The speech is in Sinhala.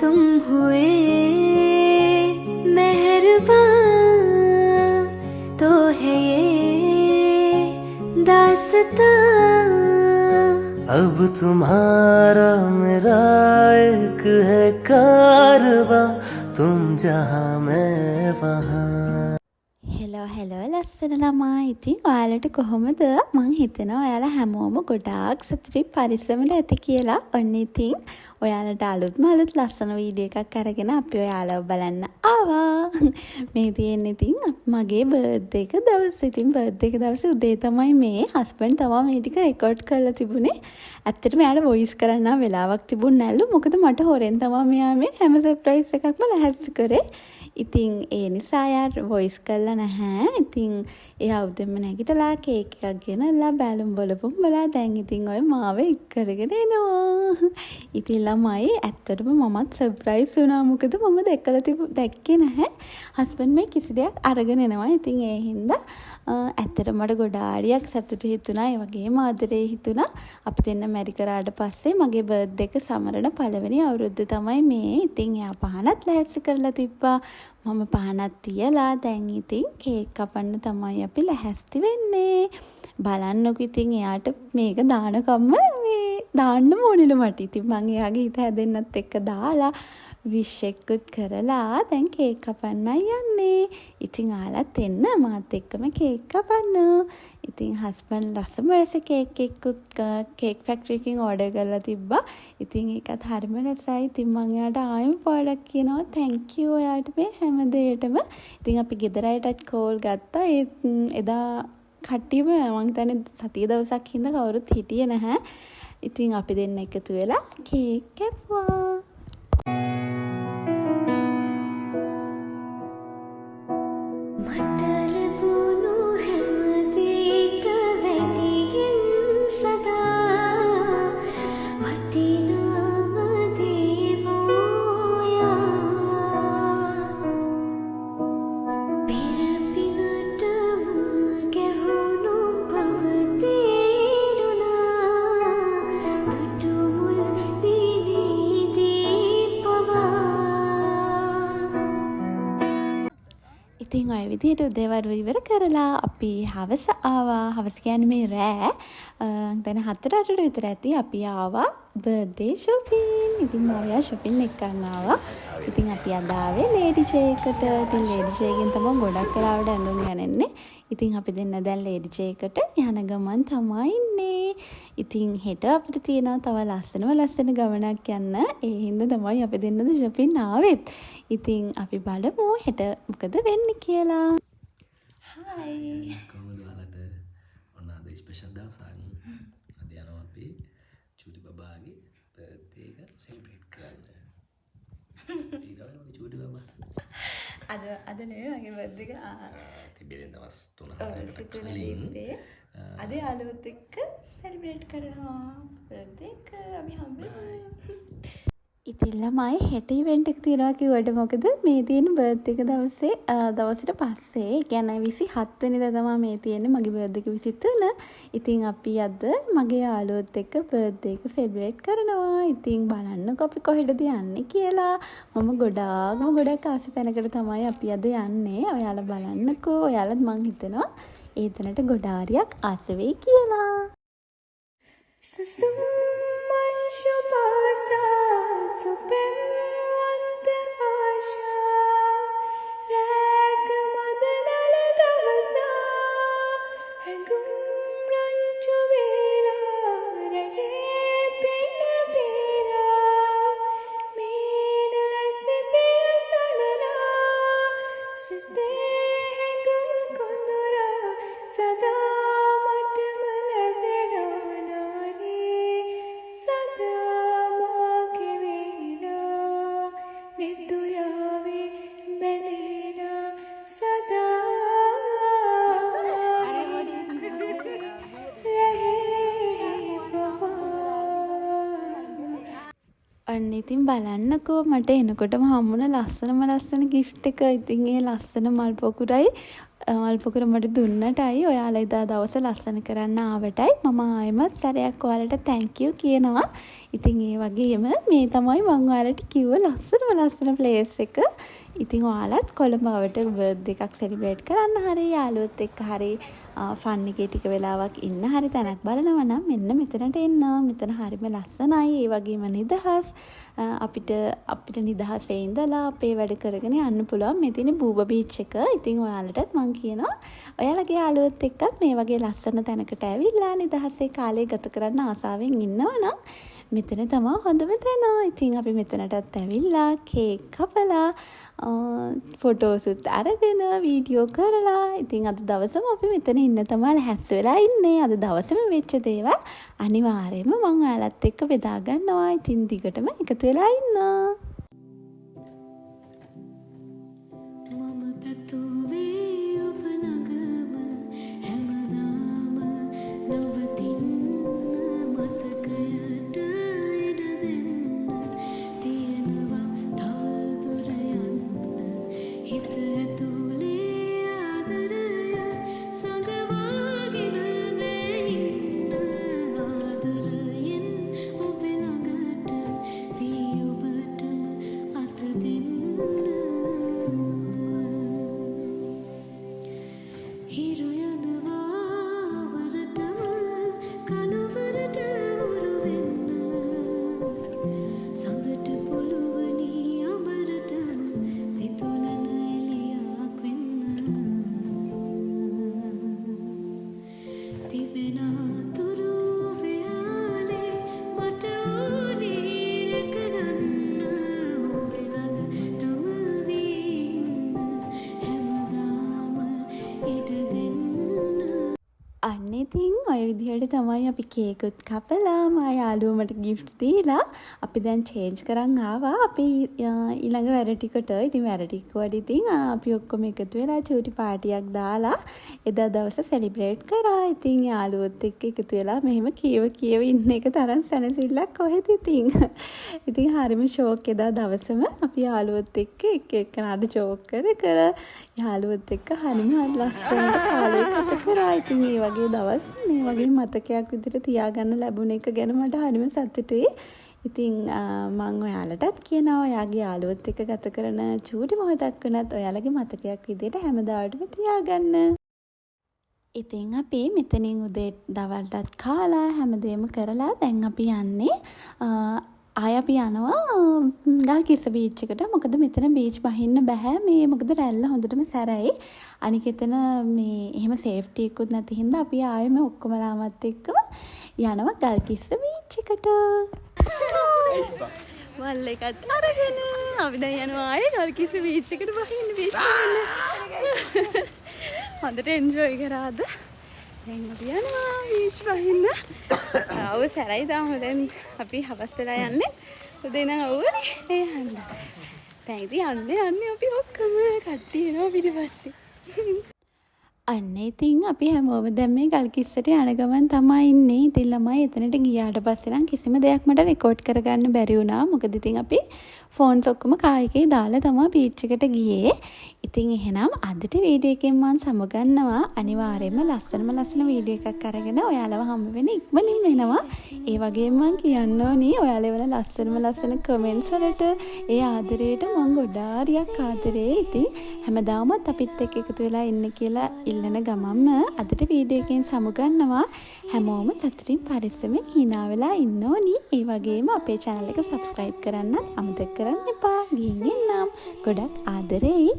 तुम हुए मेहरबान तो है ये दास्तां। अब तुम्हारा मेरा एक है कारवां, तुम जहां मैं वहां। හෙලෝ හෙලෝ ලස්සන ළමා. ඉතින් ඔයාලට කොහොමද? මං හිතනවා ඔයාලා හැමෝම ගොඩාක් සතුටින් පරිස්සමට ඇති කියලා. ඔන්න ඉතින් ඔයාලට අලුත්ම අලුත් ලස්සන වීඩියෝ එකක් අරගෙන අපි ඔයාලව බලන්න ආවා. මේ තියෙන්නේ ඉතින් මගේ බර්ත්ඩේ එක දවස. ඉතින් බර්ත්ඩේ එක දවසේ උදේ තමයි මේ හස්බන්ඩ් තමා මේ ටික රෙකෝඩ් කරලා තිබුණේ. ඇත්තටම එයාට වොයිස් කරන්න නම් වෙලාවක් තිබුණ නැල්ලු. මොකද මට හොරෙන් තමා මෙයා මේ හැම සර්ප්‍රයිස් එකක්ම ලැහැස්ති කරේ. ඉතින් ඒ නිසා එයා වොයිස් කරලා නැහැ. ඉතින් එයා උදෙන්ම නැගිටලා කේක් එකක් ගෙනල්ලා බැලුම් බලපුම් බලා දැන් ඉතින් ඔය මාව එක් කරගෙන එනවා. ඉතින් ළමයි, ඇත්තටම මමත් සර්ප්‍රයිස් වුණා. මොකද මම දැකලා දැක්කේ නැහැ. හස්බන්ඩ් මේ කිසි දෙයක් අරගෙන එනවා. ඉතින් ඒ හින්දා ඇත්තටම මට ගොඩාරියක් සතුටු හිතුණා. ඒ වගේම ආදරේ හිතුණා. අපි දෙන්න මැරි කරාට පස්සේ මගේ බර්ත්ඩේ එක සමරන පළවෙනි අවුරුද්ද තමයි මේ. ඉතින් එයා පහනත් ලෑස්ති කරලා තිබ්බා. මම පහනත් තියලා දැන් ඉතින් කේක් කපන්න තමයි අපි ලැහැස්ති වෙන්නේ. බලන්නකෝ ඉතින් එයාට මේක දානකම්ම මේ දාන්නම ඕනිලු මට. ඉතින් මං එයාගේ හිත හැදෙන්නත් එක්ක දාලා විශ් එකකුත් කරලා දැන් කේක් කපන්නයි යන්නේ. ඉතින් ඔයාලත් එන්න මාත් එක්කම කේක් කපන්න. ඉතින් හස්බන්ඩ් රසම රස කේක් එකකුත් කේක් ෆැක්ටරි එකකින් ඕඩර් කරලා තිබ්බා. ඉතින් ඒකත් හරිම රසයි. ඉතින් මං එයාට ආයෙම පාරක් කියනවා thank you ඔයාට මේ හැම දෙයකටම. ඉතින් අපි ගෙදර අයටත් කෝල් ගත්තා. ඒත් එදා කට්ටියම මං හිතන්නේ සතිය දවසක් හින්දා කවුරුත් හිටියේ නැහැ. ඉතින් අපි දෙන්න එකතු වෙලා කේක් කැපුවා. මට ලැබුණු හැම දේට වැඩියෙන් සදා වටිනාම දේ ඔයා. පෙර පිනට මුණ ගැහුණු බව තේරුණා දුටු මුල් දිනේදී පවා. ඉතින් ඔය විදිහට උදේවරුව ඉවර කරලා අපි හවස ආවා. හවස කියන්නේ මේ රෑ. දැන් 4 අටට විතර ඇති අපි ආවා බර්ත්ඩේ ෂොපින්. ඉතින් මාව එයා ෂොපින් එක්කන් ආවා. ඉතින් අපි අද ආවේ ලේඩි ජේ එකට. ඉතින් ලේඩි ජේ එකෙන් තමයි ගොඩක් වෙලාවට ඇඳුම් ගන්නේ. ඉතින් අපි දෙන්න දැන් ලේඩි ජේ එකට යන ගමන් තමයි ඉන්නේ. ඉතින් හෙට අපිට තියෙනවා තව ලස්සනම ලස්සන ගමනක් යන්න. ඒ හින්දා තමයි අපි දෙන්නද ෂොපින් ආවෙත්. ඉතින් අපි බලමු හෙට මොකද වෙන්නේ කියලා. හායි. කොහොමද ඔයාලට? ඔන්න අද ස්පෙෂල් දවසක්. අද යනවා අපි චූටි බබාගේ බර්ත්ඩේ එක සෙලිබ්‍රේට් කරන්න. ඊගොල්ලෝ මගේ චූටි බබා. අද අද නෙවෙයි මගේ බර්ත්ඩේ එක. තිබෙන දවස් 3 ඔව්, 4කට සිතුන කලින් තිබ්බේ. අද යාළුවොත් එක්ක සෙලිබ්‍රේට් කරනවා බර්ත්ඩේ එක. අපි හම්බෙමු. ඉතින් ළමයි, හෙට ඉවෙන්ට් එක තියෙනවා කිව්වට මොකද මේ තියෙන බර්ත්ඩේ එක දවසේ දවසට පස්සේ, ඒ කියන්නේ 27 වෙනිදා තමයි මේ තියෙන්නේ. මගේ බර්ත්ඩේ එක 23. ඉතින් අපි අද මගේ යාළුවොත් එක්ක බර්ත්ඩේ එක සෙලිබ්‍රේට් කරනවා. ඉතින් බලන්නකෝ අපි කොහෙටද යන්නේ කියලා. මම ගොඩාක්ම ගොඩක් ආස තැනකට තමයි අපි අද යන්නේ. ඔයාලා බලන්නකෝ. ඔයාලත් මං හිතනවා ඒ තැනට ගොඩාරියක් ආස වෙයි කියලා. සුසුම් මංශු පාසා සුපෙම්වන්ත ආශා රැක මදනල දවසා හැඟුම් රංචු වේලා රැයේ පින පේරා මේන සිතේ සනලා සිතේ හැඟුම් කොඳුරා සදා මටම ලැබෙනා නාරේ සදා මාගේ වේලා. ඉතින් බලන්නකෝ මට එනකොටම හම්බුණ ලස්සනම ලස්සන ගිෆ්ට් එක. ඉතින් ඒ ලස්සන මල් පොකුරයි මල් පොකුර මට දුන්නටයි ඔයාලා එදා දවස ලස්සන කරන්න ආවටයි මම ආයෙමත් සැරයක් ඔයාලට thank you කියනවා. ඉතින් ඒ වගේම මේ තමයි මං ඔයාලට කිව්ව ලස්සනම ලස්සන ප්ලේස් එක. ඉතින් ඔයාලත් කොළඹ අවට බර්ත්ඩේ එකක් සෙලිබ්‍රේට් කරන්න හරි යාළුවොත් එක්ක හරි ෆන් එකේ ටික වෙලාවක් ඉන්න හරි තැනක් බලනවා නම් මෙන්න මෙතනට එන්න. මෙතන හරිම ලස්සනයි. ඒ වගේම නිදහස්. අපිට අපිට නිදහසේ ඉඳලා අපේ වැඩ කරගෙන යන්න පුළුවන්. මේ තියෙන්නේ බූබා බීච් එක. ඉතින් ඔයාලටත් මං කියනවා ඔයාලගේ යාළුවොත් එක්කත් මේ වගේ ලස්සන තැනකට ඇවිල්ලා නිදහසේ කාලය ගත කරන්න ආසාවෙන් ඉන්නවා නම් මෙතන තමා හොඳම තැන. ඉතින් අපි මෙතනටත් ඇවිල්ලා කේක් කපලා, ෆොටෝසුත් අරගෙන, වීඩියෝ කරලා, ඉතින් අද දවසම අපි මෙතන ඉන්න තමා ලැහැස්ති වෙලා ඉන්නේ. අද දවසම වෙච්ච දේවල් අනිවාර්යයෙන්ම මං ඔයාලත් එක්ක බෙදා ගන්නවා. ඉතින් දිගටම එකතු වෙලා ඉන්න. මම පැතුවේ ඔබ ළඟම හැමදාම නවතින්න, මතකයට ඉඩ දෙන්න, තියෙනවා තව දුර යන්න, හිත ඇතුලේ ආදරය සඟවාගෙන නෑ ඉන්න, ආදරයෙන් ඔබ ළඟට වී ඔබටම අත දෙන්න. හිරු යනවා වරටම කළුවරට හුරු වෙන්න, සඳට පුළුවනි අඹරටම දිතුලන එළියක් වෙන්න, තිබෙන තුරු ඔබේ ආලේ මට ඕනේ රැකගන්න, ඔබ ළඟටම වී ඉන්න හැමදාම ඉඩ දෙන්න. අන්න ඉතින් ඔය විදිහට තමයි අපි කේකුත් කපලා, මා යාළුවෝ මට ගිෆ්ට් දීලා, අපි දැන් චේන්ජ් කරන් ආවා අපි ඊළඟ වැඩ ටිකට. ඉතින් වැඩ ටික වල ඉතින් අපි ඔක්කොම එකතු වෙලා චූටි පාටියක් දාලා එදා දවස සෙලිබ්‍රේට් කරා. ඉතින් යාළුවොත් එක්ක එකතු වෙලා මෙහෙම කියව කියව ඉන්න එක තරම් සැනසිල්ලක් කොහෙද ඉතින්. ඉතින් හරිම ෂෝක් එදා දවසම අපි යාළුවොත් එක්ක එක එක්කෙනාට ජෝක් කර කර යාළුවොත් එක්ක හරිම ලස්සනට කාලය ගත කරා. ඉතින් ඒ වගේ දවස් මේ වගේ මතකයක් විදිහට තියාගන්න ලැබුණ එක ගැන මට හරිම සතුටුයි. ඉතින් මං ඔයාලටත් කියනවා ඔයාගේ යාළුවොත් එක්ක ගත කරන චූටි මොහොතක් වුණත් ඔයාලගේ මතකයක් විදිහට හැමදාටම තියාගන්න. ඉතින් අපි මෙතනින් උදේ දවල්ටත් කාලා හැමදේම කරලා දැන් අපි යන්නේ ආය අපි යනවා ගල්කිස්ස බීච් එකට. මොකද මෙතන බීච් බහින්න බැහැ මේ, මොකද රැල්ල හොඳටම සැරයි. අනික එතන මේ එහෙම සේෆ්ටි එකකුත් නැති හින්දා අපි ආයෙම ඔක්කොමලාමත් එක්කම යනවා ගල්කිස්ස බීච් එකට. මල් එකත් අරගෙන අපි දැන් යනවා ආයේ ගල්කිස්ස බීච් එකට බහින්න, බීච් බහින්න. හොඳට එන්ජොයි කරාද? දැන් අපි යනවා බීච් බහින්න. අවුව සැරයි තාම. දැන් අපි හවස් වෙලා යන්නේ. උදේ ඉඳන් අවුවනේ. ඒ හන්දා. දැන් ඉතින් යන්නේ යන්නේ අපි ඔක්කොම කට්ටිය එනවා පිටිපස්සේ. අන්න ඉතින් අපි හැමෝම දැන් මේ ගල්කිස්සට යන ගමන් තමා ඉන්නේ. ඉතින් ළමයි එතනට ගියාට පස්සේ නම් කිසිම දෙයක් මට රෙකෝඩ් කරගන්න බැරි වුණා. මොකද ඉතින් අපි ෆෝන්ස් ඔක්කොම කාර් එකේ දාලා තමා බීච් එකට ගියේ. ඉතින් එහෙනම් අදට වීඩියෝ එකෙන් මං සමුගන්නවා. අනිවාර්යයෙන්ම ලස්සනම ලස්සන වීඩියෝ එකක් අරගෙන ඔයාලව හම්බ වෙන ඉක්මනින් වෙනවා. ඒ වගේම මං කියන්න ඕනි ඔයාලා එවන ලස්සනම ලස්සන කමෙන්ට්ස් වලට, ඒ ආදරයට මං ගොඩාරියක් ආදරේ. ඉතින් හැමදාමත් අපිත් එක්ක එකතු වෙලා ඉන්න කියලා ඉල්ලන ගමන්ම අදට වීඩියෝ එකෙන් සමුගන්නවා. හැමෝම සතුටින් පරිස්සමෙන් හිනා වෙලා ඉන්න ඕනි. ඒ වගේම අපේ channel එක subscribe කරන්නත් අමතක කරන්න එපා. ගිහින් එන්නම්. ගොඩක් ආදරෙයි.